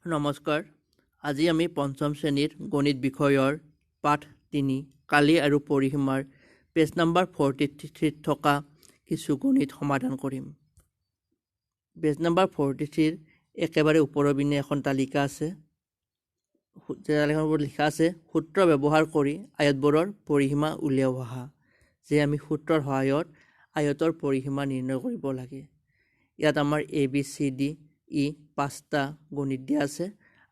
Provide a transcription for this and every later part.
নমস্কাৰ, আজি আমি পঞ্চম শ্ৰেণীৰ গণিত বিষয়ৰ পাঠ 3 কালি আৰু পৰিসীমাৰ পেজ নাম্বাৰ 43ত থকা কিছু গণিত সমাধান কৰিম। পেজ নাম্বাৰ 43ৰ একেবাৰে ওপৰৰ পিনে এখন তালিকা আছে। তালিকাখনৰ ওপৰত লিখা আছে সূত্ৰ ব্যৱহাৰ কৰি আয়তবোৰৰ পৰিসীমা উলিয়াই অহা, যে আমি সূত্ৰৰ সহায়ত আয়তৰ পৰিসীমা নিৰ্ণয় কৰিব লাগে। ইয়াত আমাৰ A B C D E পাঁচটা গণিত দিয়া আছে।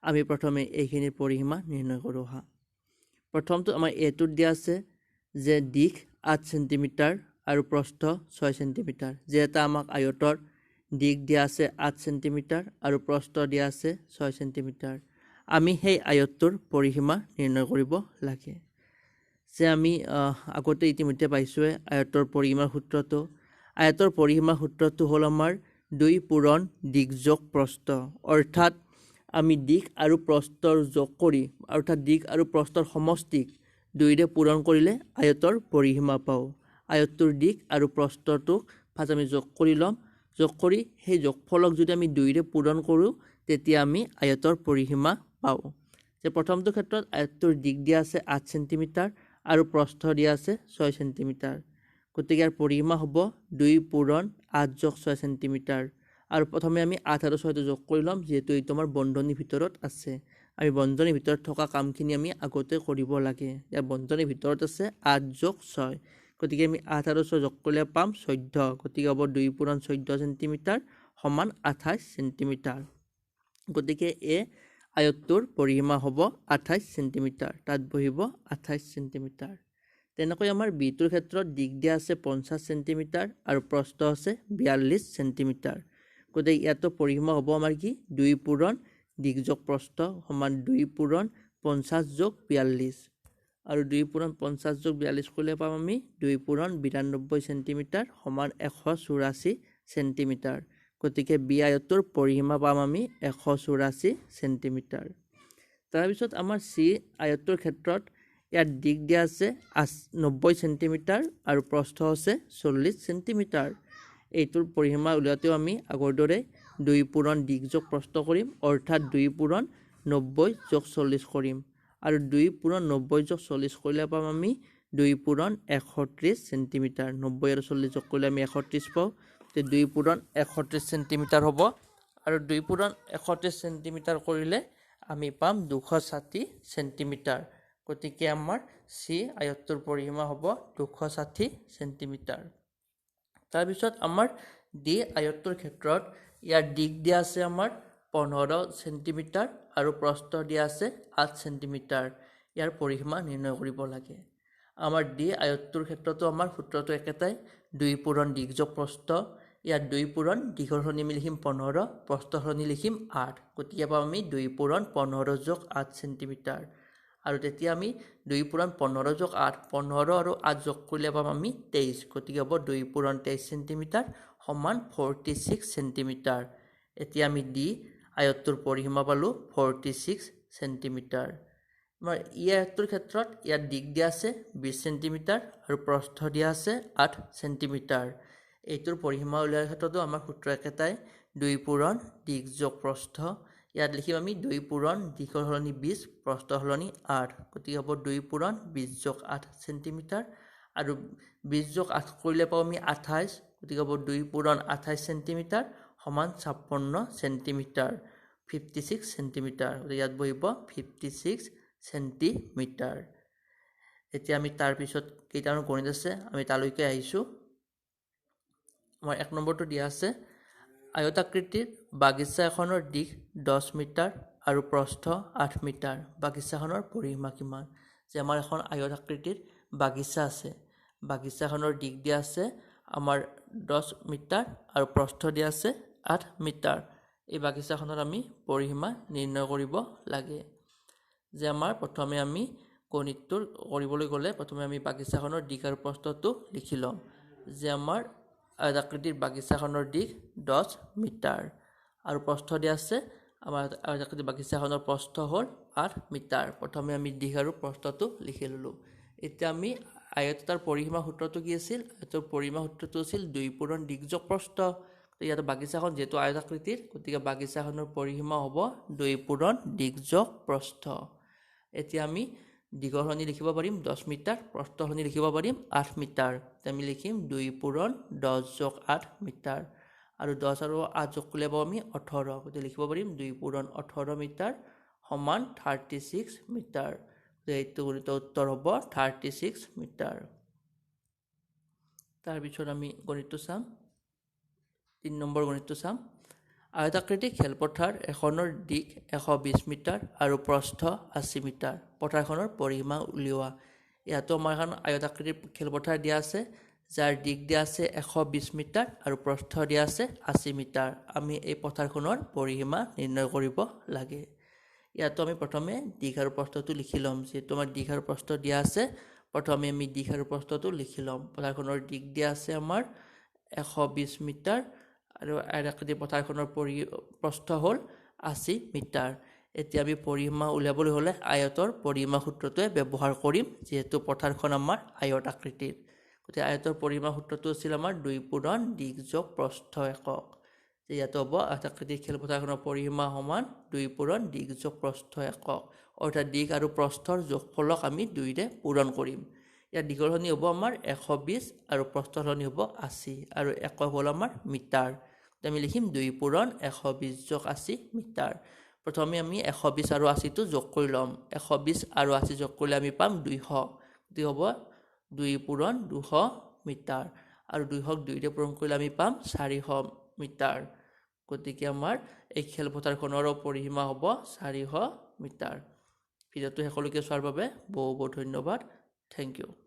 আমি প্ৰথমে এইখিনিৰ পৰিসীমা নিৰ্ণয় কৰোঁ আহা। প্ৰথমটো আমাৰ এটোত দিয়া আছে যে দীঘ 8 চেণ্টিমিটাৰ আৰু প্ৰস্থ 6 চেণ্টিমিটাৰ। যে এটা আমাক আয়তৰ দীঘ দিয়া আছে 8 চেণ্টিমিটাৰ আৰু প্ৰস্থ দিয়া আছে 6 চেণ্টিমিটাৰ। আমি সেই আয়তটোৰ পৰিসীমা নিৰ্ণয় কৰিব লাগে। যে আমি আগতে ইতিমধ্যে পাইছোঁৱে আয়তৰ পৰিসীমাৰ সূত্ৰটো। আয়তৰ পৰিসীমাৰ সূত্ৰটো হ'ল আমাৰ 2 পূৰণ দীঘ যোগ প্ৰস্থ। অৰ্থাৎ আমি দীঘ আৰু প্ৰস্থৰ যোগ কৰি, অৰ্থাৎ দীঘ আৰু প্ৰস্থৰ সমষ্টিক 2ৰে পূৰণ কৰিলে আয়তৰ পৰিসীমা পাওঁ। আয়তটোৰ দীঘ আৰু প্ৰস্থটোক ফাৰ্ষ্ট আমি যোগ কৰি ল'ম। যোগ কৰি সেই যোগফলক যদি আমি 2ৰে পূৰণ কৰোঁ তেতিয়া আমি আয়তৰ পৰিসীমা পাওঁ। যে প্ৰথমটো ক্ষেত্ৰত আয়তটোৰ দীঘ দিয়া আছে 8 চেণ্টিমিটাৰ আৰু প্ৰস্থ দিয়া আছে 6 চেণ্টিমিটাৰ। গতিকে ইয়াৰ পৰিসীমা হ'ব 2 পূৰণ 8 যোগ 6 চেণ্টিমিটাৰ। আৰু প্ৰথমে আমি 8 আৰু 6টো যোগ কৰি ল'ম, যিহেতু এইটো আমাৰ বন্ধনীৰ ভিতৰত আছে। আমি বন্ধনীৰ ভিতৰত থকা কামখিনি আমি আগতে কৰিব লাগে। ইয়াৰ বন্ধনীৰ ভিতৰত আছে 8 যোগ 6, গতিকে আমি 8 আৰু 6 যোগ কৰিলে পাম 14। গতিকে হ'ব 2 পূৰণ 14 চেণ্টিমিটাৰ সমান 28 চেণ্টিমিটাৰ। গতিকে এই আয়তটোৰ পৰিসীমা হ'ব 28 চেণ্টিমিটাৰ, তাত বহিব 28 চেণ্টিমিটাৰ। তেনেকৈ আমাৰ বিটোৰ ক্ষেত্ৰত দীঘ দিয়া আছে 50 চেণ্টিমিটাৰ আৰু প্ৰস্থ আছে 42 চেণ্টিমিটাৰ। গতিকে ইয়াতো পৰিসীমা হ'ব আমাৰ কি 2 পূৰণ দীঘ যোগ প্ৰস্থ সমান 2 পূৰণ 50 যোগ 42। আৰু 2 পূৰণ 50 যোগ 42 কৰিলে পাম আমি 2 পূৰণ 92 চেণ্টিমিটাৰ সমান 184 চেণ্টিমিটাৰ। গতিকে বি আয়তটোৰ পৰিসীমা পাম আমি 184 চেণ্টিমিটাৰ। তাৰপিছত আমাৰ চি আয়তটোৰ ক্ষেত্ৰত ইয়াত দীঘ দিয়া আছে 90 চেণ্টিমিটাৰ আৰু প্ৰস্থ আছে 40 চেণ্টিমিটাৰ। এইটোৰ পৰিসীমা উলিয়াওঁতেও আমি আগৰ দৰে 2 পূৰণ দীঘ যোগ প্ৰস্থ কৰিম, অৰ্থাৎ 2 পূৰণ 90 যোগ 40 কৰিম। আৰু 2 পূৰণ 90 যোগ 40 কৰিলে পাম আমি 2 পূৰণ 130 চেণ্টিমিটাৰ। 90 আৰু 40 যোগ কৰিলে আমি 130 পাওঁ। 2 পূৰণ 130 চেণ্টিমিটাৰ হ'ব। আৰু 2 পূৰণ 130 চেণ্টিমিটাৰ কৰিলে আমি পাম 260 চেণ্টিমিটাৰ। গতিকে আমাৰ চি আয়তটোৰ পৰিসীমা হ'ব 260 চেণ্টিমিটাৰ। তাৰপিছত আমাৰ ডি আয়তটোৰ ক্ষেত্ৰত ইয়াৰ দীঘ দিয়া আছে আমাৰ 15 চেণ্টিমিটাৰ আৰু প্ৰস্থ দিয়া আছে 8 চেণ্টিমিটাৰ। ইয়াৰ পৰিসীমা নিৰ্ণয় কৰিব লাগে। আমাৰ ডি আয়তটোৰ ক্ষেত্ৰতো আমাৰ সূত্ৰটো একেটাই, 2 পূৰণ দীঘ যোগ প্ৰস্থ। ইয়াত 2 পূৰণ দীঘৰ সলনি আমি লিখিম 15, প্ৰস্থৰ সলনি লিখিম 8। গতিকে পাম আমি 2 পূৰণ 15 যোগ 8 চেণ্টিমিটাৰ। আৰু তেতিয়া আমি 2 পূৰণ 15 যোগ 8, 15 আৰু 8 যোগ কৰিলে পাম আমি 23। গতিকে হ'ব 2 পূৰণ 23 চেণ্টিমিটাৰ সমান 46 চেণ্টিমিটাৰ। এতিয়া আমি ডি আয়তটোৰ পৰিসীমা পালোঁ 46 চেণ্টিমিটাৰ। আমাৰ ই আয়তটোৰ ক্ষেত্ৰত ইয়াত দীঘ দিয়া আছে 20 চেণ্টিমিটাৰ আৰু প্ৰস্থ দিয়া আছে 8 চেণ্টিমিটাৰ। এইটোৰ পৰিসীমা উলিওৱাৰ ক্ষেত্ৰতো আমাৰ সূত্ৰ একেটাই, 2 পূৰণ দীঘ যোগ প্ৰস্থ। ইয়াত লিখিম আমি 2 পূৰণ দীঘৰ সলনি 20, প্ৰস্থৰ সলনি 8। গতিকে হ'ব 2 পূৰণ 20 যোগ 8 চেণ্টিমিটাৰ। আৰু 20 যোগ 8 কৰিলে পাওঁ আমি 28। গতিকে হ'ব 2 পূৰণ 28 চেণ্টিমিটাৰ সমান 56 চেণ্টিমিটাৰ, 56 চেণ্টিমিটাৰ। গতিকে ইয়াত বহিব 56 চেণ্টিমিটাৰ। এতিয়া আমি তাৰপিছত কেইটামান গণিত আছে আমি তালৈকে আহিছোঁ। আমাৰ 1 নম্বৰটো দিয়া আছে আয়তাকৃতিৰ বাগিচা এখনৰ দীঘ 10 মিটাৰ আৰু প্ৰস্থ 8 মিটাৰ, বাগিচাখনৰ পৰিসীমা কিমান? যে আমাৰ এখন আয়তাকৃতিৰ বাগিচা আছে, বাগিচাখনৰ দীঘ দিয়া আছে আমাৰ 10 মিটাৰ আৰু প্ৰস্থ দিয়া আছে 8 মিটাৰ। এই বাগিচাখনৰ আমি পৰিসীমা নিৰ্ণয় কৰিব লাগে। যে আমাৰ প্ৰথমে আমি গণিতটোৰ কৰিবলৈ গ'লে প্ৰথমে আমি বাগিচাখনৰ দীঘ আৰু প্ৰস্থটো লিখি ল'ম। যে আমাৰ আয়তাকৃতিৰ বাগিচাখনৰ দীঘ 10 মিটাৰ আৰু প্ৰস্থ দিয়া আছে আমাৰ আয়তাকৃতিৰ বাগিচাখনৰ প্ৰস্থ হ'ল 8 মিটাৰ। প্ৰথমে আমি দীঘ আৰু প্ৰস্থটো লিখি ল'লোঁ। এতিয়া আমি আয়তটাৰ পৰিসীমা সূত্ৰটো কি আছিল? আয়তৰ পৰিসীমা সূত্ৰটো আছিল 2 পূৰণ দীঘ যোগ প্ৰস্থ। ইয়াত বাগিচাখন যিহেতু আয়তাকৃতিৰ, গতিকে বাগিচাখনৰ পৰিসীমা হ'ব 2 পূৰণ দীঘ যোগ প্ৰস্থ। এতিয়া আমি দীঘৰ সলনি লিখিব পাৰিম 10 মিটাৰ, প্ৰস্থৰ সলনি লিখিব পাৰিম 8 মিটাৰ। আমি লিখিম 2 পূৰণ 10 যোগ 8 মিটাৰ, আৰু 10 আৰু 8 যোগ কৰিলে পাওঁ আমি 18। গতিকে লিখিব পাৰিম 2 পূৰণ 18 মিটাৰ সমান 36 মিটাৰ। গতিকে এইটো গণিতৰ উত্তৰ হ'ব 36 মিটাৰ। তাৰপিছত আমি গণিতটো চাম, 3 নম্বৰ গণিতটো চাম। আয়তাকৃতিক খেলপথাৰ এখনৰ দীঘ 120 মিটাৰ আৰু প্ৰস্থ 80 মিটাৰ, পথাৰখনৰ পৰিসীমা উলিওৱা। ইয়াতো আমাৰ এখন আয়তাকৃতিৰ খেলপথাৰ দিয়া আছে, যাৰ দীঘ দিয়া আছে 120 মিটাৰ আৰু প্ৰস্থ দিয়া আছে 80 মিটাৰ। আমি এই পথাৰখনৰ পৰিসীমা নিৰ্ণয় কৰিব লাগে। ইয়াতো আমি প্ৰথমে দীঘ আৰু প্ৰস্থটো লিখি ল'ম। যিহেতু আমাৰ দীঘ আৰু প্ৰস্থ দিয়া আছে, প্ৰথমে আমি দীঘ আৰু প্ৰস্থটো লিখি ল'ম। পথাৰখনৰ দীঘ দিয়া আছে আমাৰ 120 মিটাৰ আৰু আয়তাকৃতিৰ পথাৰখনৰ প্ৰস্থ হ'ল 80 মিটাৰ। এতিয়া আমি পৰিসীমা উলিয়াবলৈ হ'লে আয়তৰ পৰিসীমা সূত্ৰটোৱে ব্যৱহাৰ কৰিম, যিহেতু পথাৰখন আমাৰ আয়ত আকৃতিৰ। গতিকে আয়তৰ পৰিসীমা সূত্ৰটো আছিল আমাৰ 2 পূৰণ দীঘ যোগ প্ৰস্থ একক। ইয়াতো হ'ব আয়তাকৃতিৰ খেলপথাৰখনৰ পৰিসীমা সমান 2 পূৰণ দীঘ যোগ প্ৰস্থ একক, অৰ্থাৎ দীঘ আৰু প্ৰস্থৰ যোগফলক আমি 2ৰে পূৰণ কৰিম। ইয়াত দীঘৰ সলনি হ'ব আমাৰ 120 আৰু প্ৰস্থৰ সলনি হ'ব 80 আৰু একক হ'ল আমাৰ মিটাৰ। আমি লিখিম 2 পূৰণ 120 যোগ 80 মিটাৰ। প্ৰথমে আমি 120 আৰু 80টো যোগ কৰি ল'ম। 120 আৰু 80 যোগ কৰিলে আমি পাম 200। গতিকে হ'ব 2 পূৰণ 200 মিটাৰ, আৰু 200ক 2ৰে পূৰণ কৰিলে আমি পাম 400 মিটাৰ। গতিকে আমাৰ এই খেলপথাৰখনৰো পৰিসীমা হ'ব 400 মিটাৰ। ভিডিঅ'টো শেষলৈকে চোৱাৰ বাবে বহু বহুত ধন্যবাদ। Thank you.